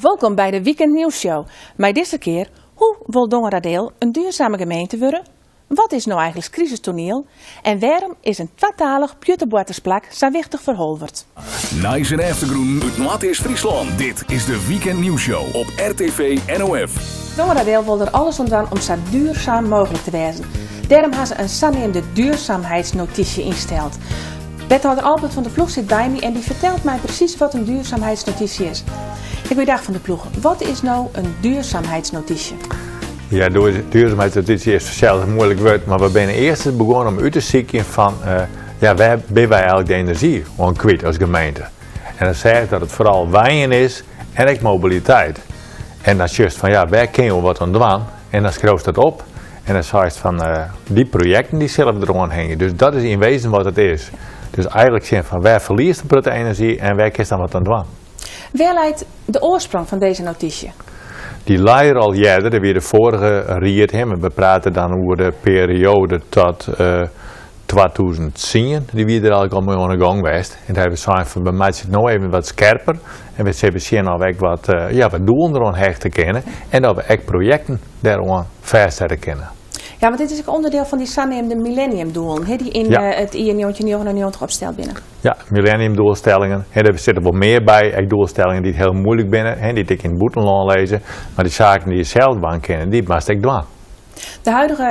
Wolkom by de Weekend Nieuws Show. Mei dizze kear, hoe wol Dongeradeel in duurzame gemeente wurde? Wat is no eigentlik krisistoaniel? En wêrom is in twatalich pjutteboartersplak sa wichtich foar Holwert? Nijs en eftergrûnen út Noardeast-Fryslân. Dit is de Weekend Nieuws Show op RTV NOF. Dongeradeel wol der alles oan dwaan om sa duurzaam mooglik te wêzen. Dêrom ha se in saneamde duurzaamheidsnotysje ynsteld. Wethâlder Albert van der Ploeg sit by my en dy fertelt my presys wat in duurzaamheidsnotysje is. Goeiedag, Van der Ploeg. Wat is no in duurzaamheidsnotysje? Ja, duurzaamheidsnotysje is fansels in muoilik wurd, mar we binne earst begûn om út te sykjen fan ja, wêr binne wy eigentlik de enerzjy oan kwyt as gemeente? En dan seach dat it foaral wenjen is en ek mobiliteit. En dan sjochst fan ja, wêr kinne jo wat oan dwaan? En dan skriuwst dat op en dan seist fan dy projekten dy sille we deroan hingje. Dus dat is yn wezen wat it is. Dus eigentlik sjen fan wêr ferliest in protte enerzjy en wêr kinst dan wat oan dwaan. Wêr leit de oarsprong fan dizze notysje? Dy lei der al earder, dat wie de foarige ried. Hè, we prate dan oer de perioade tot 2010. Dy wie der eigentlik al mei oan de gong west. En dêr hawwe we sein fan we meitsje it no even wat skerper. En we sille sjen oft we ek wat, ja, wat doelen deroan hechte kinne. En dat we ek projekten dêroan fêstsette kinne. Ja, want dit is ek ûnderdiel fan dy saneamde millenniumdoelen, hè, dy't yn it jier 1999 opsteld binne. Ja, millenniumdoelstellingen. Hè, dêr sitte wol mear by, ek doelstellingen dy't hiel muoilik binne, hè, dy't ek yn it bûtenlân lizze. Mar dy saken dy't je sels dwaan kinne, dy moatst ek dwaan. De huidige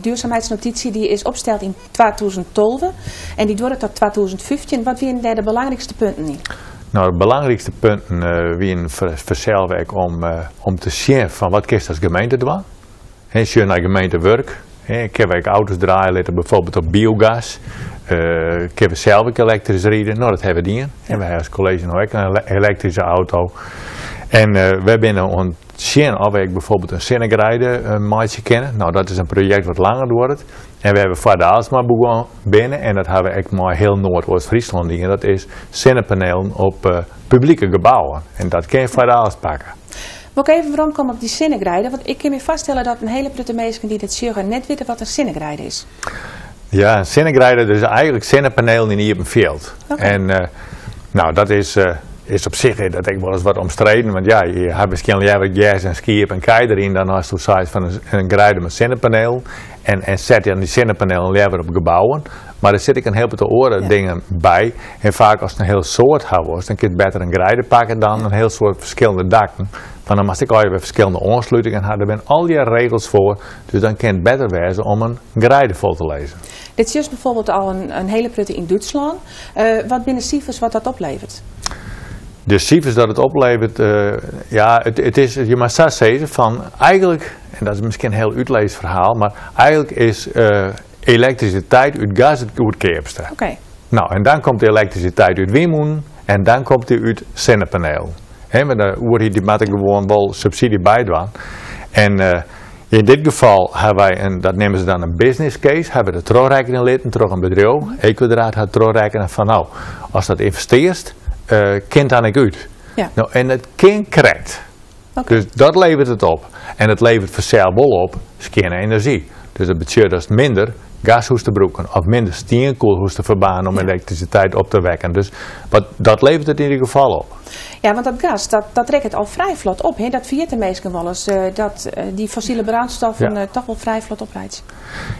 duurzaamheidsnotitie dy is opsteld yn 2012 en dy duorret tot 2015. Wat wiene dêr de belangrykste punten yn? No, de belangrykste punten wiene fansels ek om te sjen fan wat kinst as gemeente dwaan. Hè, sjoch nei gemeentewurk. Hè, kinne we ek auto's draaie litte, bijvoorbeeld op biogas. Kinne we sels ek elektrysk ride? No, dat hawwe we dien. En wy hawwe as kolleezje no ek in elektryske auto. En wy binne oan it sjen oft we ek bijvoorbeeld in sinnegreide meitsje kinne. No, dat is in projekt wat langer duorret. En wêr we foar mei begûn binne, en dat hawwe we ek mei hiel Noardeast-Fryslân dien, dat is sinnepanelen op publike gebouwen. En dat kin je foar pakke. Wol ik even weromkomme op dy sinnegreide, want ik kin my foarstelle dat in hiele protte minsken dy't it sjogge net witte wat in sinnegreide is. Ja, in sinnegreide is eigentlik sinnepanelen yn iepen fjild. En no, dat is op sich dat ek wolris wat omstreden, want ja, je hawwe miskien leaver gers en skiep en kij deryn dan asto seist fan in greide mei sinnepanelen. En set dan dy sinnepanelen leaver op gebouwen. Mar der sit ek in hiel protte oare dingen by. En faak ast in hiel soad ha wolst, dan kinst better in greide pakke dan in hiel soad ferskillende dakken. Want dan moatst ek allegear wer ferskillende oanslutingen ha. Der binne allegear regels foar, dus dan kin it better wêze om in greide fol te lizzen. Dit is bijvoorbeeld al in hiele protte yn Dútslân. Wat binne de sifers wat dat opleveret? De sifers dat it opleveret, ja, it is, je moatte sa sizze fan eigentlik, en dat is miskien in hiel útlisferhaal, mar eigentlik is elektrisiteit út gas it goedkeapste. No, en dan komt de elektrisiteit út wynmûnen en dan komt dy út sinnepanelen. Hè, mar de oerheid dy moat der gewoan wol subsydzje by dwaan. En yn dit gefal hawwe wy in, dat neame se dan in business case, hawwe we dat trochrekkenje litten troch in bedriuw. Ekwadraat hat trochrekkene fan no, ast dat ynvestearrest, kin it dan ek út. No, en it kin krekt. Dus dat leveret it op. En it leveret fansels wol op skjinne enerzjy. Dus dat betsjut datst minder gas hoechst te brûken of minder stienkoal hoechst te ferbaarnen om elektrisiteit op te wekken. Dus wat, dat leveret it yn ieder gefal op. Ja, want dat gas, dat rekket al frij flot op. Hè? Dat ferjitte minsken wolris, dat dy fossile brânstoffen toch wol frij flot opreitsje.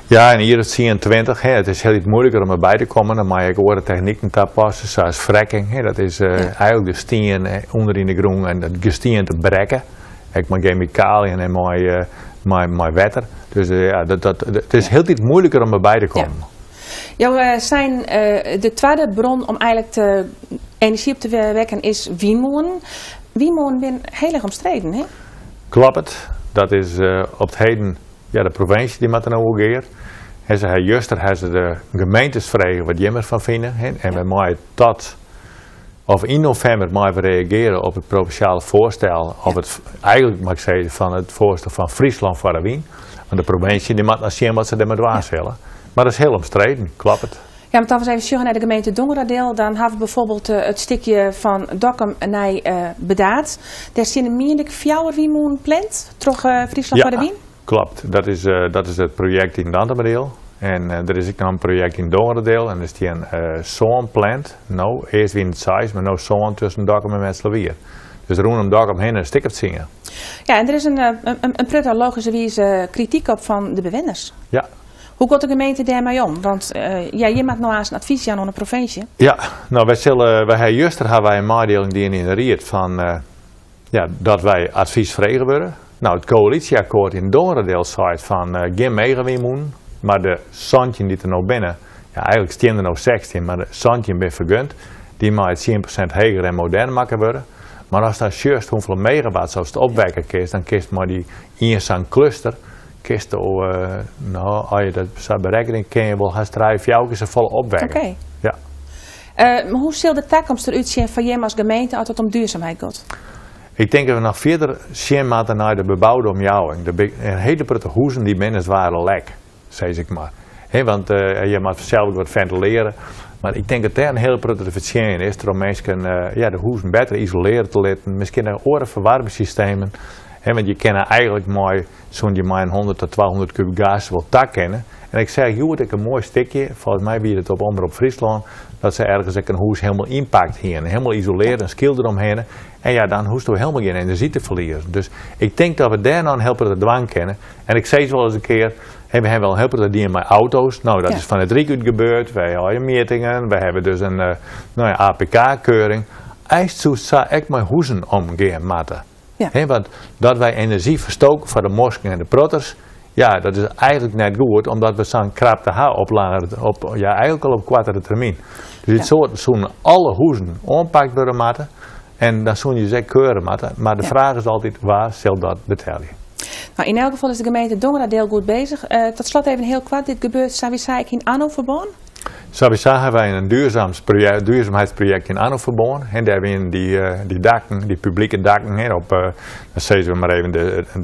Ja, in jier as 10, 20, hè, it is hiel muoiliker om derby te kommen. Dan moatte je ek oare techniken tapasse, sa as fracking. Hè, dat is eigentlik de stien ûnder yn de grûn en dat gestiente brekke. Ek mei gemikaliën en mei wetter. Dus ja, it is hieltyd muoiliker om derby te kommen. Ja. Jo seinen de twadde bron om eigentlik de enerzjy op te wekken is wynmûnen. Wynmûnen binne hiel erch omstreden, hè? Kloppet. Dat is op it heden, ja, de provinsje dy moat der no oer gear. En se ha juster ha se de gemeentes frege wat jim derfan fine. Hè? En wy meie tot, of yn novimber meie we reagearje op it provinsjale foarstel, of it, eigentlik moat ik sizze fan it foarstel fan Fryslân foar de wyn. Want de provinsje dy moat noch sjen wat se dermei dwaan sille. Mar dat is hiel omstreden, kloppet. Ja, want as we even sjogge nei de gemeente Dongeradeel, dan hawwe we bijvoorbeeld it stikje fan Dokkum nei Burdaard. Dêr steane mien ik fjouwer wynmûnen pland troch Fryslân foar de wyn. Kloppet. Dat is it projekt yn Dantumadiel. En der is ek noch in projekt yn Dongeradeel en der steane sân pland. No, earst wiene it seis, mar no sân tusken Dokkum en Metslawier. Dus rûnom Dokkum hinne in stik of 10. Ja, en der is in protte logyskerwize krityk op fan de bewenners. Ja. Hoe giet de gemeente dêrmei om? Want ja, jim moatte no aanst in advys jaan oan de provinsje. Ja, no wy sille, wy ha juster ha wy in meidieling dien yn de ried fan ja, dat wy advys frege wurde. No, it koälysjeakkoart yn Dongeradeel seit fan gjin megawynmûnen, mar de 17 dy't der no binne, ja eigentlik stean der no 16, mar de 17 binne fergund, dy meie 10% heger en modern makke wurde. Mar ast dan sjochst hoefolle megawatts ast opwekke kinst, dan kinst mei dy ien sa'n kluster, kinst no, as je dat sa berekkenje, kin je wol hast trije, fjouwer kear safolle opwekke. Oké. Ja. Hoe sil de takomst derút sjen foar jim as gemeente as it om duurzaamheid giet? Ik tink dat we noch fierder sjen moatte nei de beboude omjouwing. Der binne in hiele protte huzen dy binne zware lek, sis ik mar. He, want je moatte fansels ek wat fentilearje. Mar ik tink dat dêr in hiele protte te fertsjinjen is troch minsken ja, de huzen better isolearje te litten, miskien ek oare ferwaarmingssystemen. He, want je kinne eigentlik mei, soene je mei in 100 tot 200 kub gas wol takinne. En ik seach hjoed ek in moai stikje, folgens my wie it op Omrop Fryslân, dat se ergens ek in hûs hielendal ynpakt hiene, hielendal isolearre, in skyl deromhinne. En ja, dan hoechsto hielendal gjin enerzjy te ferliezen. Dus ik tink dat we dêr noch in hiel protte dwaan kinne. En ik sis wolris in kear, he, we hawwe wol in hiel protte dien mei auto's. No, dat is fan it Ryk út gebeurd. Wy hawwe mjittingen, wy hawwe dus in no ja, APK-keuring. Eins soest sa ek mei huzen omgean moatte. He, want dat wy enerzjy ferstoke foar de mosken en de protters, ja, dat is eigentlik net goed, omdat we sa'n krapte ha op langere, op, ja, eigentlik al op koartere termyn. Dus dit soart soene alle huzen oanpakt wurde moatte en dan soene je se ek keure moatte. Mar de fraach is altyd, wa sil dat betelje? No, yn elk gefal is de gemeente Dongeradeel goed bezich. Tot slot even hiel koart, dit gebeurt sawiesa ek yn ANNO-ferbân? Sawiesa hawwe wy in duurzaamheidsprojekt yn ANNO-ferbân. En dêr wiene dy dakken, dy publike dakken, hè, op, dan sizze we mar even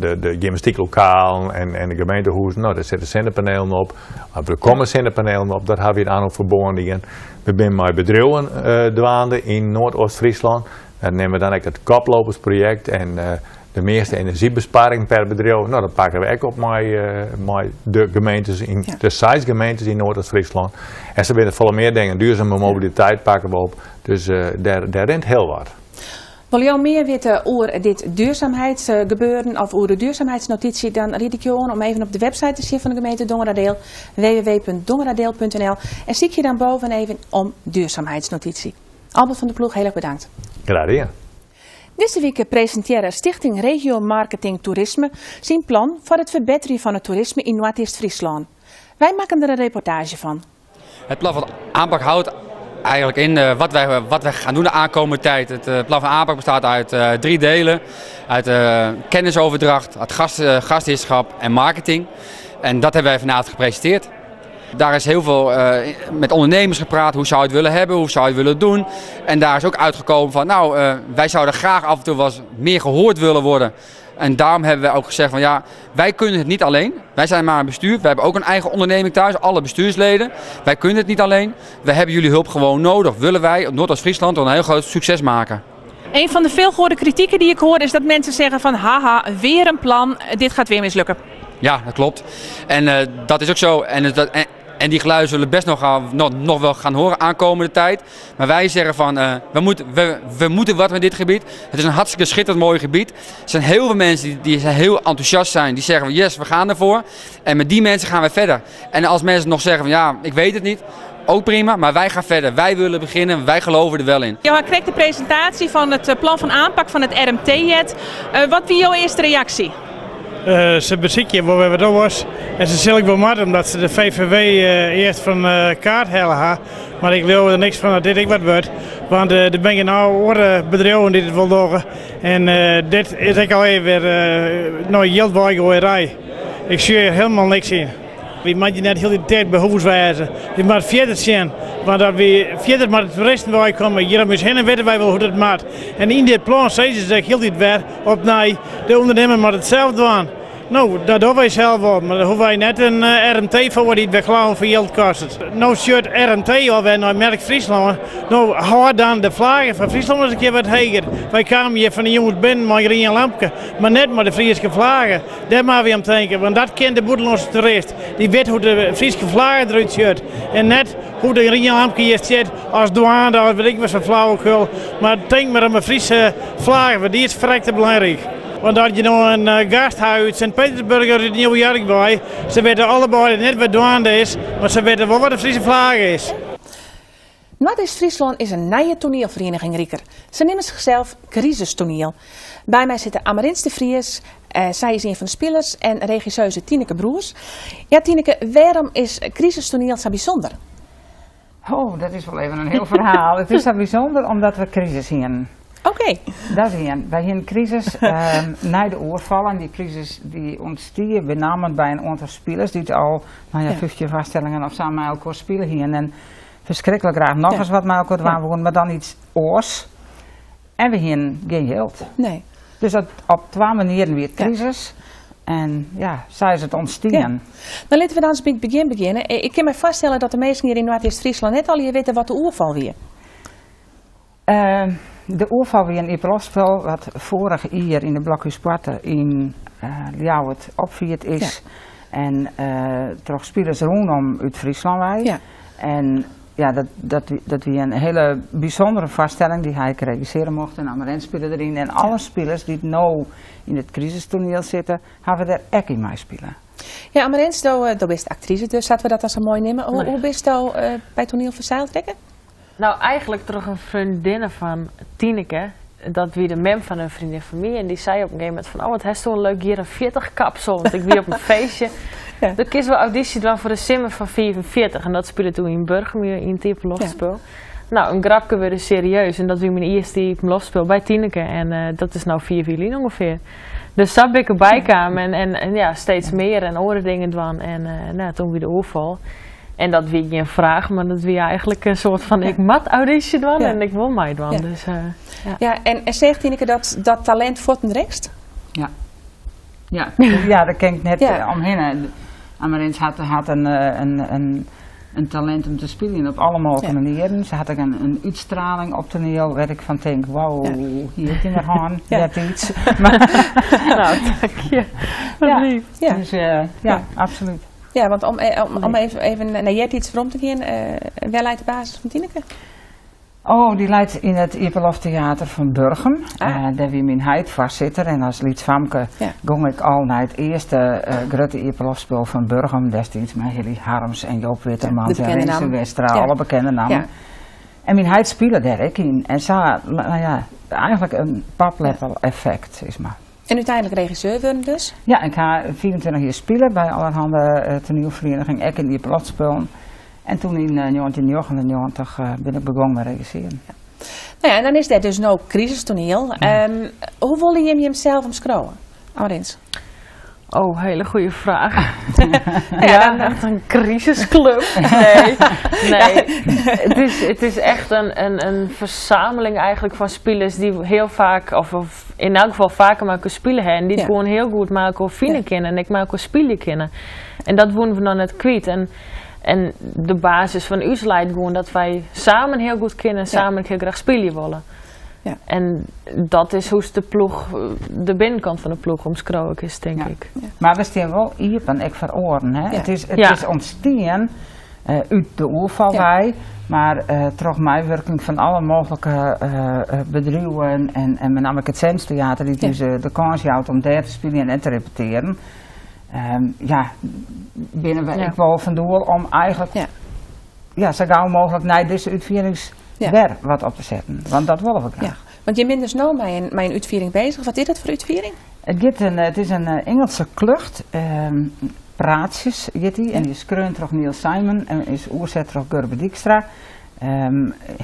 de gymnastyklokalen en de gemeentehûzen. No, dêr sitte sinnepanelen op. Of der komme sinnepanelen op, dat hawwe wy yn ANNO-ferbân dien. We binne mei bedriuwen dwaande yn Noardeast-Fryslân. Dat neame we dan ek it koplopersprojekt en de measte enerzjybesparring per bedriuw, no, dat pakke we ek op mei de gemeentes yn, de seis gemeentes yn Noardeast-Fryslân. En sa binne der folle mear dingen. Duurzame mobiliteit pakke we op. Dus dêr rint hiel wat. Wolle jo mear witte oer dit duurzaamheidsgebeuren of oer de duurzaamheidsnotitie, dan ried ik jo oan om even op de website te sjen fan de gemeente Dongeradeel, www.dongeradeel.nl, en sykje dan boven even om duurzaamheidsnotitie. Albert van der Ploeg, hiel erch bedankt. Graach dien. Dizze wike presintearre Stichting Regio Marketing Toerisme syn plan foar it ferbetterjen fan it toerisme yn Noardeast-Fryslân. Wy makken der in reportaazje fan. Het plan van aanpak houdt eigenlijk in wat wij gaan doen de aankomende tijd. Het plan van aanpak bestaat uit drie delen. Uit kennisoverdracht, uit gastheerschap en marketing. En dat hebben wij vanavond gepresenteerd. Daar is heel veel met ondernemers gepraat. Hoe zou je het willen hebben? Hoe zou je het willen doen? En daar is ook uitgekomen van, nou, wij zouden graag af en toe wat meer gehoord willen worden. En daarom hebben wij ook gezegd van, ja, wij kunnen het niet alleen. Wij zijn maar een bestuur. Wij hebben ook een eigen onderneming thuis, alle bestuursleden. Wij kunnen het niet alleen. We hebben jullie hulp gewoon nodig. Willen wij op Noordoost-Friesland een heel groot succes maken. Een van de veelgehoorde kritieken die ik hoor is dat mensen zeggen van haha, weer een plan, dit gaat weer mislukken. Ja, dat klopt. En dat is ook zo. En die geluiden zullen best nog wel gaan horen aankomende tijd. Maar wij zeggen van, we moeten wat met dit gebied. Het is een hartstikke schitterend mooi gebied. Er zijn heel veel mensen die heel enthousiast zijn. Die zeggen van yes, we gaan ervoor. En met die mensen gaan we verder. En als mensen nog zeggen van ja, ik weet het niet. Ook prima, maar wij gaan verder. Wij willen beginnen, wij geloven er wel in. Jo kreeg de presintaasje fan it plan fan oanpak fan it RMT-jet. Wat wie jo earste reaksje? Se besykje wol wer wat oars. En se sil ek wol moatte, omdat se de VVW earst fan de kaart helle ha. Mar ik leau der niks fan dat dit ek wat wurdt. Want der binne genôch oare bedriuwen dy't it wol dogge. En dit is ek al even wer no jild weigoaierij. Ik sjoch hjir hielendal niks yn. Wy moatte net hiel de tiid by hûs wêze. Wy moatte fierder sjen. Want as wy fierder mei de toeristen weikomme, hjir om ús hinne witte wy wol hoe't it moat. En yn dit plan sizze se ek hieltyd wer opnij, de ûndernimmer moat it sels dwaan. No, dat dogge wy sels wol, mar dêr hoege wy net in RMT foar dy't wer klauwen fan jild kostet. No sjocht RMT alwer nei Merk Fryslân. No, hâld dan de flage fan Fryslân ris in kear wat heger. Wy kamen hjir fan 'e jûns binnen mei in grien lampke, mar net mei de Fryske flage. Dêr moatte wy om tinke, want dat ken de bûtenlânske toerist. Dy wit hoe't de Fryske flage derút sjocht en net Hoe't in Rinjelamke hjir stiet as dwaande of wit ik wat foar flauwekul. Mar tink mar om 'e Fryske flage, want dy is ferrekte belangryk. Want as je no in gast ha út Sint Petersburg of út New York wei, se witte allebeide net wat dwaande is, mar se witte wol wat de Fryske flage is. Noardeast-Fryslân is in nije toanielferieniging riker. Se neame sichsels Krisistoniel. By my sitte Amarins de Vries, sy is ien fan de spilers, en regisseuse Tineke Broers. Ja, Tineke, wêrom is Krisistoniel sa bysûnder? Oh, dat is wol even in hiel ferhaal. It is sa bysûnder omdat we krisis hienen. Oké. Dat is ien. Wy hienen krisis nei de oerfal en dy krisis dy ûntstie benammen by in oantal spilers dy't al, no ja, 15 foarstellingen of sa mei elkoar spile hienen en ferskriklik graach nochris wat mei elkoar dwaan woenen, mar dan iets oars. En we hienen gjin jild. Nee. Dus dat, op twa manieren wie it krisis. En ja, sa is it ûntstien. Ja. Dan litte we dan ris by it begjin begjinne. Ik kin my foarstelle dat de minsken hjir yn Noardeast-Fryslân net allegear witte wat de oerfal wie. De oerfal wie in iepenloftspul wat foarich jier yn de Blokhúspoarte yn Ljouwert opfierd is. En troch spilers rûnom út Fryslân wei. En ja, dat wie in hiele bysûndere foarstelling dy ha ik regissearje mocht en Amarins spile deryn. En alle spilers dy't no yn it krisistoaniel sitte, hawwe der ek yn meispile. Ja, Amarins, do bist aktrise dus, sa't we dat dan sa moai neame. Hoe bisto by Toaniel ferseild rekke? No, eigenlik troch in freondinne fan Tineke. Dat wie de mem fan in freondin fan my. En dy sei op in gegeven momint fan, oh, wat hasto in leuk jierren 40 kapsel. Want ik wie op in feestje. Do kinst wol audysje dwaan foar de simmer fan 45. En dat spile doe yn Burgum yn it iepenloftspul. No, in grapke wurde serieus. En dat wie myn earste iepenloftspul by Tineke. En dat is no 5 jier lyn ûngefear. Dus sa bin ik derby kaam. En ja, steeds mear en oare dingen dwaan. En no, toen wie de oerfal. En dat wie gjin fraach, mar dat wie eigenlik in soart fan ik moat audysje dwaan en ik wol meidwaan. Dus, ja. Ja, en seach Tineke dat talint fuortendrekst? Ja. Ja, ja, dêr kin ik net omhinne. Amarins hat in talint om te spyljen op alle mooglike manieren. Se hat ek in útstraling op toaniel wêr't ik fan tink, wow, hie ik dy mar hân eartiids. No, dank je. Wat lief. Dus ja, absolút. Ja, want om even nei eartiids werom te gean, wêr leit de basis fan Tineke? Oh, dy leit yn it Iepenloftteater fan Burgum. Dêr wie myn heit foarsitter en as lyts famke gong ik al nei it earste grutte iepenloftspul fan Burgum, destiids mei Hilly Harms en Joop Wittermans en Rinse Westra, alle bekende nammen. En myn heit spile dêr ek yn. En sa, no ja, eigenlik in papleppel-effekt, sis mar. En úteinlik regisseur wurden dus? Ja, ik ha 25 jier spile by allerhande toanielferienigingen, ek yn iepenloftspullen. En toen yn 1999 bin ik begûn mei regissearjen. Ja. No ja, en dan is der dus no Krisistoniel. Hoe wolle jim jimsels omskriuwe? Amarins. Oh, hele goede fraach. Ja, echt in krisisklup. Nee, nee. Het is echt een fersameling eigenlik fan spilers dy't hiel faak, of yn elk gefal faker mei elkoar spile ha en dy't gewoan hiel goed mei elkoar fine kinne en ek mei elkoar spylje kinne. En dat woene we noch net kwyt. En de basis fan ús leit gewoan dat wy samen hiel goed kinne en samen ek hiel graach spylje wolle. En dat is hoe'tst de ploech, de binnenkant fan de ploech omskriuwe kinst, tink ik. Mar we stean wol iepen, ek foar oaren. Hè? It is ûntstien út de oerfal wei, mar troch meiwurking fan alle mooglike bedriuwen en benammen it Sens-teater dy't ús de kâns jout om dêr te spyljen en te repetearen, ja, binne we ek wol fan doel om eigenlik ja, sa gau mooglik nei dizze útfierings wer wat op te setten. Want dat wolle we graach. Ja, want jim binne dus no mei in útfiering bezich. Wat is dat foar útfiering? It is in Ingelske klucht, Praatsjes hjit dy, en dy is skreaun troch Neil Simon en is oerset troch Gurbe Dijkstra.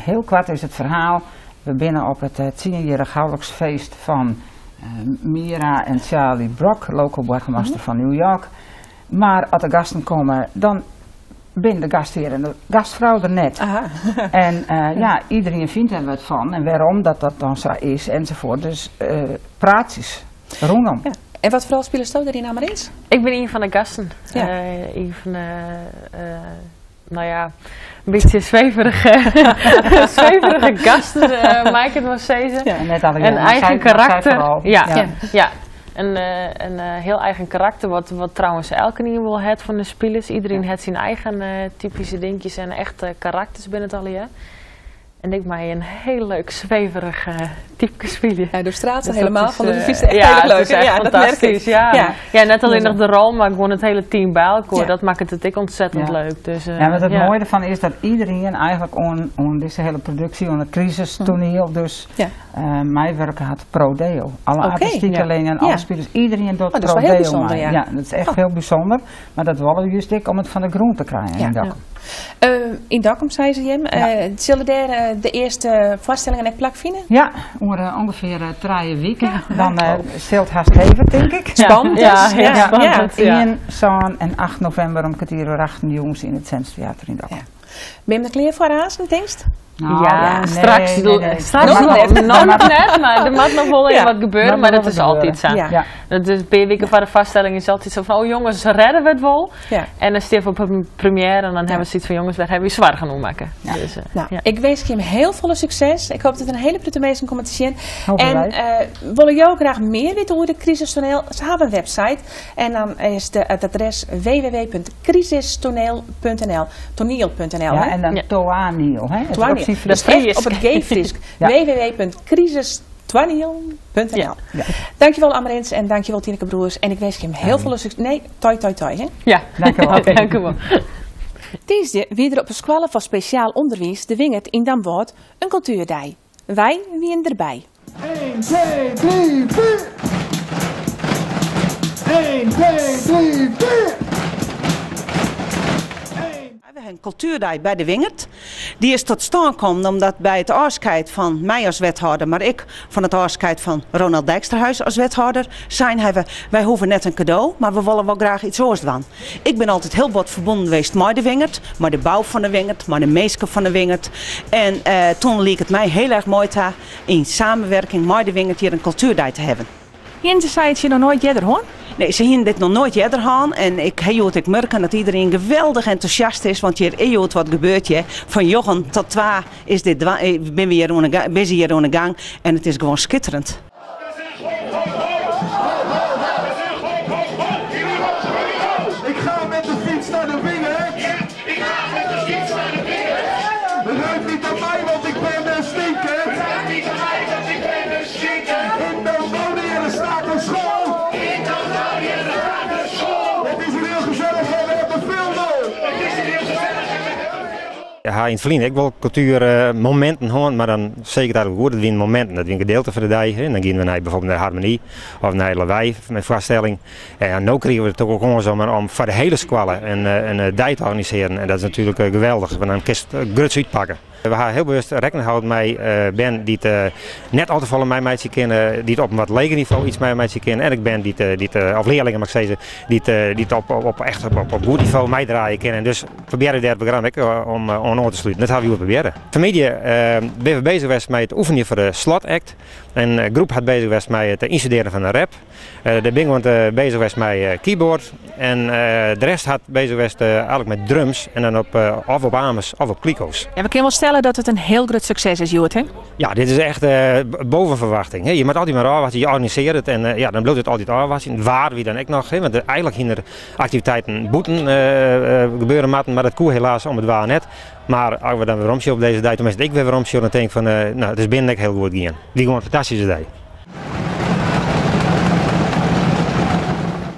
Hiel koart is it ferhaal, we binne op it tsienjierrich houliksfeest fan Myra en Charlie Brock, loko-boargemaster fan New York. Mar as de gasten komme, dan binne de gasthear en de gastfrou der net. En ja, iderien fynt dêr wat fan en wêrom dat dat dan sa is ensafuort. Dus praatsjes rûnom. Ja. En wat foar rol spilesto dêryn, Amarins? Ik bin ien fan de gasten. Ien fan de, no ja, in bytsje sweverige gasten, mei ik it wol sizze. En net allegear, In eigen mar sy karakter. foaral. Ja, ja. In, in hiel eigen karakter, wat, wat trouwens elkenien wol hat fan de spilers. Iedereen hat syn eigen typyske dinkjes en echte karakters binne it allegear. En ik mei in hiel leuk zweverig typke spylje. Ja, do straalt Dus helemaal dat is, fan, dus fynst it echt ja, hiel it leuk. is echt Ja, dat merk ik. fantastysk. Ja. Ja. Ja. net alleen noch de rol, mar gewoan it hiele team by elkoar. Ja. Dat makket it ek ontzettend Ja. leuk. Dus, Ja, want it ja. moaie derfan is dat iderien eigentlik oan dizze hiele produksje, oan it krisistoneel dus, Ja. meiwurke hat pro deo. Alle artistikelingen, alle spilers, iderien docht Oh, dat is pro wol hiel deo bysûnder, mei. ja. Ja, dat is echt Oh. hiel bysûnder. Mar dat wolle we just ek om it fan de grûn te krijen yn Dokkum. Yn Dokkum, sei se jim. Sille dêr de earste foarstellingen ek plakfine? Ja, oer ûngefear trije wiken. Dan sil it hast heve, tink ik. Spannend Ja, dus. hiel spannend, ja. Ien, sân en acht novimber om kertier oer achten jûns yn it Sense Theater yn Dokkum. Binne je der klear foar aansten, tinkst? Nou, Ja, nee, straks, nee, nee. straks Er moat nog, nog- nog nog net, mar der moat noch wol even Ja. wat gebeure, Moat mar noch dat is wat altyd gebeure. sa. Ja. Ja. Dat is in pear wiken foar de foarstelling is altyd sa fan, oh jonges, rêde we it wol? Ja. En dan steane we op in première en dan hawwe we sokyts fan, jonges, wêr hawwe wy soargen oer makke? Dus, Nou, ja. ik winsk jim hiel folle sukses. Ik hoopje dat der in hiele protte minsken komme te sjen. Hoopje En wy. wolle jo graach mear witte oer de krisistoneel? Se hawwe in website en dan is it adres www.crisistoneel.nl. Toniel.nl, Ja, hè? en dan Ja. Toaniel, hè? Het Toaniel. op zijn Dus Fries. echt op it geef Frysk. Ja. www.crisistoneel.nl. Ja. Ja. Dankjewel Amarins en dankjewel Tineke Broers. En ik wens je heel veel succes. Nee, toi toi toi, hè? Ja, Dank u wel. Oké, dank u wel. Tiisdei wie der op de skoalle foar spesjaal ûnderwiis De Wingerd yn Damwâld in kultuerdei. Wy wienen derby. 1, 2, 3, 4. 1, 2, 3, 4. We hebben een cultuurdei by de Wingerd. Dy is tot stân kommen omdat by it ôfskied fan my as wethâlder, mar ek fan it ôfskied fan Ronald Dijksterhuis as wethâlder, sein hawwe, wy hoege net in kado, mar we wolle wol graach iets oars dwaan. Ik bin altyd hiel bot ferbûn west mei de Wingerd, mei de bou fan de Wingerd, mei de minsken fan de Wingerd. En doe like it my hiel erch moai ta yn samenwerking mei de Wingerd hjir in kultuerdei te hawwen. Hiene se sayts hjir noch noait earder hân? Nee, se hiene dit noch noait earder hân. En ik ha hjoed ek murken dat iderien geweldich entûsjast is, want hjir is hjoed wat gebeurd. Hè. Fan njoggen tot twa is dit binne we hjir oan de binne se hjir oan de gang en it is gewoan skitterend. Ik ga met de fiets naar de Wingerd. Ja, ik ga met de fiets naar de Wingerd. Ruik niet aan mij, want ik ben een stinker. Ruik niet aan mij, want ik ben een stinker. In Damwoude er staat een school. In Damwoude er staat een school. Het is hier heel gezellig en we hebben veel lol. Het is hier heel gezellig en we hebben veel lol. Ja, yn it ferline ek wol kultuermominten hân, mar dan seker dat goed, dat wiene mominten, dat wie in gedielte fan de dei. Hè. Dan giene we nei, byfoarbyld nei Harmonie of nei Lawei mei foarstelling. En no krigen we it ek oan om foar de hiele skoalle in dei te organisearjen. En dat is natuerlik geweldich, want dan kinst gruts útpakke. We hawwe hiel bewust rekken hâlden mei bern dy't net al te folle meimeitsje kinne, dy't op in wat leger nivo iets meimeitsje kinne. En ek bern dy't, of learlingen moat ik sizze, dy't op echt op goed nivo meidraaie kinne. En dus probearje dêr it programma ek om oan te sluten. Dat hawwe we probearre. Fanmiddei binne we beuzich west mei it oefenjen foar de slotact. In groep hat beuzich west mei it ynstudearjen fan in rap. De binne gewoan beuzich west mei keyboard. En de rest hat beuzich west eigentlik mei drums en dan of op amers of op kliko's. Ja, we kinne wol stelle dat it in hiel grut sukses is, hjoed, hè? Ja, dit is echt boven ferwachting. Hè. Je moat altyd mar ôfwachtsje, je organisearret it en ja, dan bliuwt it altyd ôfwachtsjen. Waar wie dan ek noch, hè, want eigentlik hiene der aktiviteiten bûten gebeuren moatten, mar dat koe helaas om it waar net. Mar as we dan weromsjogge op dizze dei, teminsten ik wer weromsjoch, dan tink ik fan, no, it is binnen ek hiel goed gien. It wie gewoan in fantastyske dei.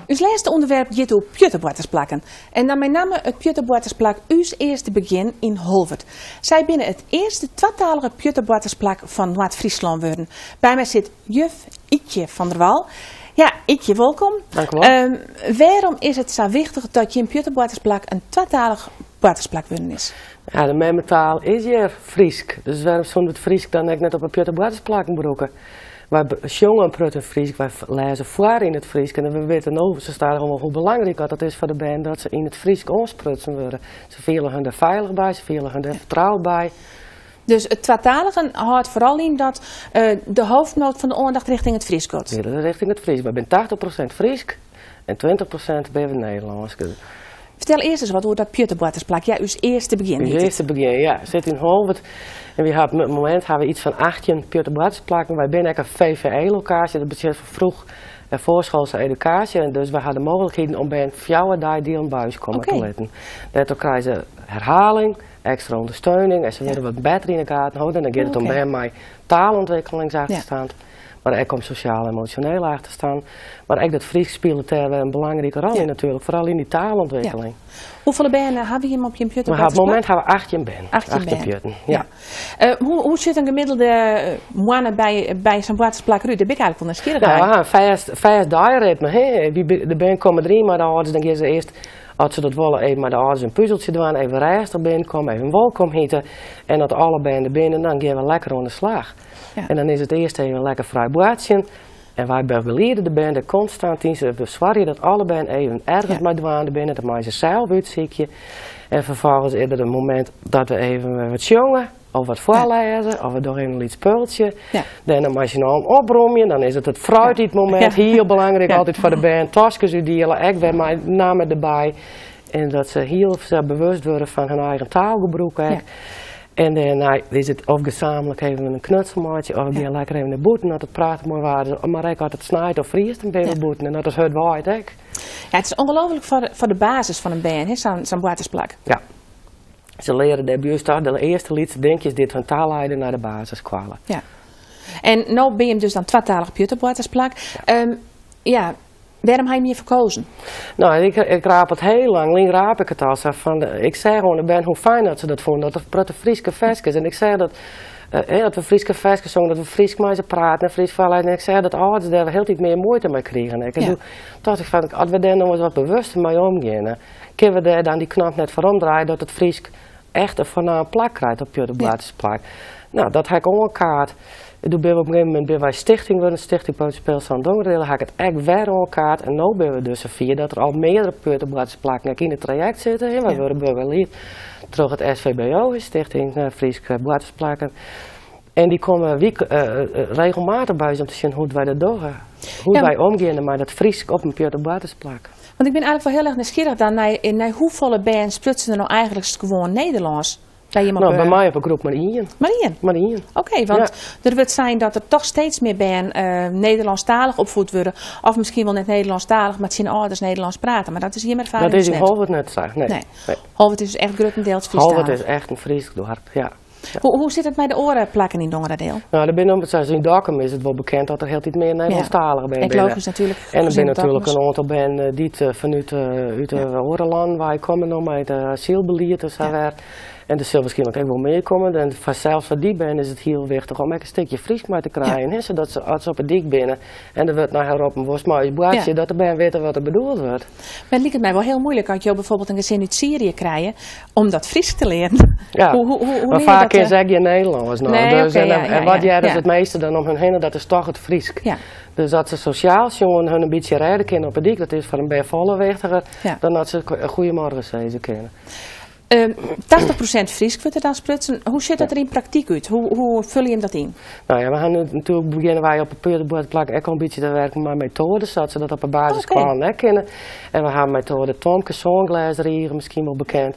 Us lêste ûnderwerp giet oer pjutteboartersplakken. En dan mei namme it pjutteboartersplak Us Earste Begjin yn Holwert. Sy binne it earste twatalige pjutteboartersplak fan Noard-Fryslân wurden. By my sit juf Ytje van der Wal. Ja, Ytje, wolkom. Dank u wol. Wêrom is it sa wichtich dat jim pjutteboartersplak in twatalich boartersplak wurden is? Ja, de memmetaal is hjir Frysk. Dus wêrom soene we it Frysk dan ek net op 'e pjutteboartersplakken brûke? Wy sjonge in protte Frysk, wy lêze foar yn it Frysk en we witte no sa stadichoan wol hoe belangryk dat is foar de bern dat se yn it Frysk oansprutsen wurde. Se fiele hun der feilich by, se fiele hun der fertroud by. Dus it twataligen hâldt foaral yn dat de hoofdmoot fan de oandacht rjochting it Frysk giet? Ja, rjochting it Frysk. Wy binne 80% Frysk en 20% binne we Nederlânsk. Fertel earst ris wat oer dat pjutteboartersplak. Ja, Us Earste Begjin Us hjit it. Earste Begjin, ja. Sit yn Holwert. En wy hawwe op it momint hawwe we iets fan 18 pjutteboartersplakken. Wy binne ek in VVE-lokaasje, dat betsjut foar vroeg En voorschoolse educatie. En dus we hadden de mogelijkheden om bern 4 dagdelen bij ons komen te litten. Daardoor krijgen ze herhaling, extra ondersteuning en ze worden wat beter in de gaten houden. En dan gaat het om bern met taalontwikkelingsachterstand. Maar ook om sociaal-emotioneel achterstand. Maar ook dat Fries speelt daar een belangrijke rol in natuurlijk, vooral in die taalontwikkeling. Hoeveel bern hebben we op je pjutten? We hebben op het moment hebben we 18 bern. 18 18 bern. pjutten, ja. Hoe zit een gemiddelde mannen bij zo'n boartersplak uit? Daar ben ik eigenlijk wel nieuwsgierig Nou, naar. we hebben een vast dagritme, hè. De bern komen erin, maar de ouders dan gaan ze eerst, als ze dat willen, even met de ouders een puzzeltje doen, even rustig binnenkomen, even welkom heten. En dat alle benden binnen, dan gaan we lekker aan de slag. En dan is het eerst even lekker vrij boordje. En wij begeleiden de bende constant in. Ze bezwaar dat alle benden even ergens met dwaande binnen, dat maken ze zelf uitziekje. En vervolgens is er een moment dat we even wat jongen, of wat voorlezen, of we doen even een spultje. Dan als je nou een opromje, dan is het het fruit het moment, heel belangrijk altijd voor de band. Tasjes uitdelen, ik ben mijn namen erbij. En dat ze heel bewust worden van hun eigen taalgebruik. En dan is het of gezamenlijk even een knutselmaatje, of ik lekker even de boeten, dat het praten mooi waren. Maar ik had het snijdt of vriest een beetje boeten en dat is het waait ook. Ja, het is ongelooflijk voor de basis van een band, hè, zo'n boartersplak. Ja. Ze leren de buurt daar, de eerste liedse denkjes dit van taalleiden naar de basis kwalen. Ja. En nu ben je dus dan tweetalig pjutteboartersplak. Ja. Waarom heb je meer verkozen? Nou, ik raap het heel lang. Link raap ik het al. Zo van de, ik zei gewoon, ik ben hoe fijn dat ze dat vonden, dat er prutte Frieske versjes. En ik zei dat we Frieske versjes zongen, dat we Fries met ze praten en Fries vallen. En ik zei dat ouders daar heel tijd meer moeite mee kregen. Ik toen dacht ik van, als we daar nog eens wat bewuster mee omgaan, hè, kunnen we daar dan die knop net voor omdraaien dat het Fries echt een voornaam plak krijgt op je plak. Nou, dat heb ik ook een kaart. Toen ben we op een gegeven moment bij wij stichting worden, Stichting Peuterspeelzaal Dongeradeel, heb ik het echt weer aan elkaar. En nu ben we dus zover dat er al meerdere peuterboartersplakken in het traject zitten. Hè. Wij worden begeleid door het SVBO, Stichting Frieske Boartersplakken. En die komen regelmatig bij ons om te zien hoe wij dat doen. Hoe wij omgaan met dat Fries op een peuterboartersplak. Want ik ben eigenlijk wel heel erg nieuwsgierig dan naar hoeveel bands prutsen er nou eigenlijk gewoon Nederlands? Bij je Nou, op, bij mij op een groep maar één. Maar één? Maar één. Oké, want er wordt zijn dat er toch steeds meer band Nederlandstalig opgevoed worden. Of misschien wel net Nederlandstalig, maar het zijn ouders Nederlands praten. Maar dat is hier met vader Dat is dus in net. Holwerd net zo. Nee. Nee. Nee. Holwerd is dus echt grotendeels Friestalig. Holwerd is echt een Fries dorp, ja. Ja. Hoe zit het met de oren plakken in Dongeradeel? Nou, daar binnen, zoals in Dokkum is het wel bekend dat er heel tijd meer Nederlandstaligen zijn. En logisch natuurlijk. En er gezien zijn natuurlijk Dokkumers. een aantal ben die het vanuit uit de Orenland, waar ik kom nog met de asielbeleid en zo weer. En er zullen waarschijnlijk ook wel meer komen. En zelfs voor die ben is het heel wichtig om ook een stukje Fries maar te krijgen. Hè, zodat ze, als ze op het dik binnen en er wordt naar haar op een worst maar een boordje, dat de ben weten wat er bedoeld wordt. Maar het lijkt het mij wel heel moeilijk als je bijvoorbeeld een gezin uit Syrië krijgt om dat Fries te leren. Ja. Hoe Maar leer je vaak dat, is ook geen Nederlands nog. Nee, oké, ja, En ja, wat ja, jij dus ja. het meeste dan om hun heen, dat is toch het Fries. Ja. Dus dat ze sociaal jongen hun een beetje rijden kunnen op het dik, dat is voor een ben volle wichtiger dan dat ze goeiemorgen zeggen kunnen. 80% Fries wordt er dan sprutsen. Hoe zit dat er in praktijk uit? Hoe vul je hem dat in? Nou ja, we gaan nu natuurlijk beginnen wij op een peuterbordplak ook al een beetje te werken met methoden, zodat ze dat op de basis kwamen kennen. En we gaan methode Tomke, Songlazer misschien wel bekend.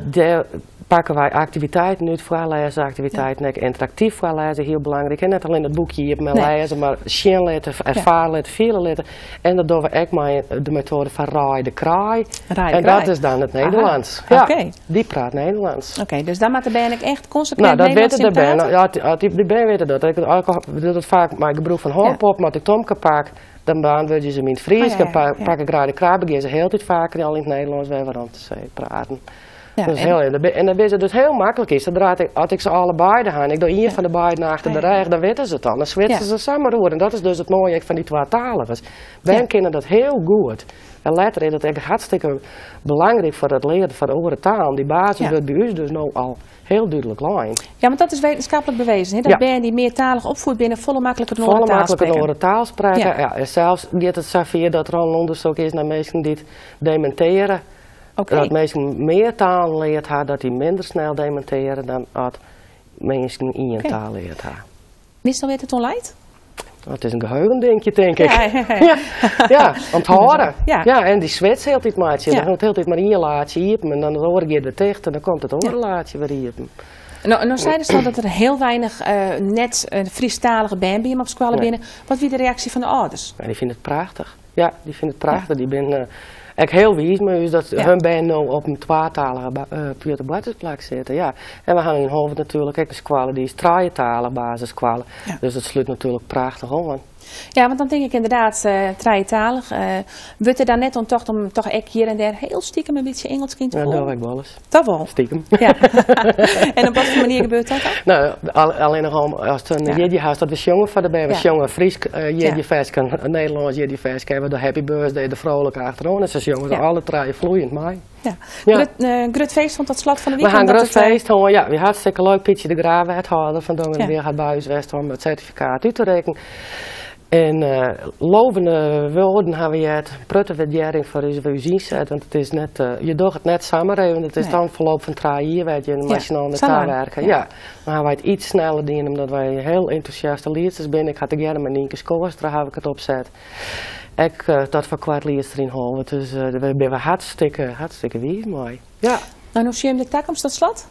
Daar pakken wij activiteiten uit, voorlezenactiviteiten, ook interactief voorlezen, heel belangrijk. En net alleen het boekje hier met lezen, maar zien letten, ervaren letten, velen letten. En dat doen we ook met de methode van Raai de Kraai. Raai de En dat Kraai. is dan het Nederlands. Aha. Ja, Oké. die praat Nederlands. Oké, dus daar moet de ben ik echt consequent Nou, dat Nederlands weten de in ben. praten? Ja, die ben weten dat. Ik doe dat vaak, maar ik gebruik van hoorpop, maar ik Tomke pak, dan beantwoord je ze in het Fries. Dan pak ik Raai de Kraai, begin ze heel tijd vaker al in het Nederlands weer waarom te zeggen, praten. Dat is heel, en dat en dat is het dus heel makkelijk is. Zodra ik, als ik ze allebei ga en ik doe één van de beiden achter de rij, dan weten ze het al. Dan zwitsen ze samen door. En dat is dus het mooie van die tweetaligen. Ben kennen dat heel goed. En later is dat echt hartstikke belangrijk voor het leren van de andere taal. Die basis wordt bij ons dus nou al heel duidelijk lijn. Ja, want dat is wetenschappelijk bewezen. Hè? Dat ben die meertalig opvoedt binnen volle makkelijker de Volle taal makkelijker spreken. de taal spreken. Ja, en zelfs gaat het zover dat er al een onderzoek is naar mensen die het dementeren. Dat mensen meer taal leert haar, dat die minder snel dementeren dan dat mensen één taal leert haar. Wist je al het online? Het is een geheugendingje, denk ik. Ja, ja, ja. Ja, ja, onthouden. Ja, en die zwets heel tijd maatje. Dan gaat heel tijd maar één laadje open en dan het oor gaat weer dicht en dan komt het orenlaadje weer open. No, no seidest al dat der hiel weinich net Frysktalige bern by jim op skoalle binne. Wat wie de reaksje fan de âlders? Ja, dy fine it prachtich. Ja, dy fine it prachtich. Dy binne ek hiel wiis mei ús dat hun bern no op in twatalige pjutteboartersplak sitte. Ja. En we hawwe yn Holwert natuerlik ek in skoalle dy is trijetalich basisskoalle. Dus dat slút natuerlik prachtich oan. Ja, want dan tink ik ynderdaad, trijetalich. Wurdt der dan net oan tocht om toch ek hjir en dêr hiel stikem in bytsje Ingelsk yn te Ja, foljen? dat doch ik wolris. Dat wol? Stikem. Ja. En op watfoar manier gebeurt dat dan? No, allinnich om ast in jierdei hast dat we sjonge foar de bern. We sjonge Frysk jierdeiferske, in Nederlânsk jierdeiferske en we dogge Happy Birthday der frolik achteroan en se sjonge se alle trije floeiend mei. Ja. Grut, grut feest oant it slot fan de We wike. ha in omdat grut it, feest hân, ja, wie hartstikke leuk. Pytsje de Graaf, wethâlder fan Dongeradiel, hat by ús west om it sertifikaat út te rikken. En lovende wurden ha we heard, in protte wurdearring foar ús, foar ús ynset, want it is net, je dogge it net samar even, it is Nee. dan ferloop fan trije jier wêr't je Ja, mei inoar sa lang. tawerke. Ja. Ja. Dan ha wy it iets sneller dien omdat wy hiel entûsjaste liedsters binne. Ik ha tegearre mei Nynke Schoorstra haw ik it opset. Ek dat foar koart liedster yn Holwert, dus dêr binne we hartstikke, hartstikke wiis mei. Ja. No, hoe sjen de takomst tot slot?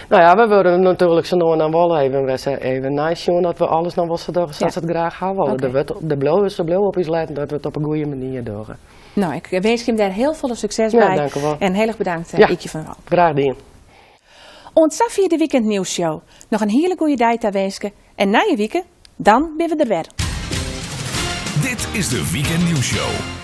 No ja, we wurde natuerlik sa no en dan wol even, wer se even neisjoen dat we alles noch wol sa dogge sa't se it graach ha wolle. Der wurdt, der bliuwe, se bliuwe op ús letten dat we it op in goede manier dogge. No, ik winsk jim dêr hiel folle sukses Ja, by. dank u wol. En hiel erch bedankt, Ja. Ytje van der Wal. Graach dien. Oant safier de Weekend Nieuws Show. Noch in hiele goede dei tawinske en nije wike, dan binne we der wer. Dit is de Weekend Nieuws Show.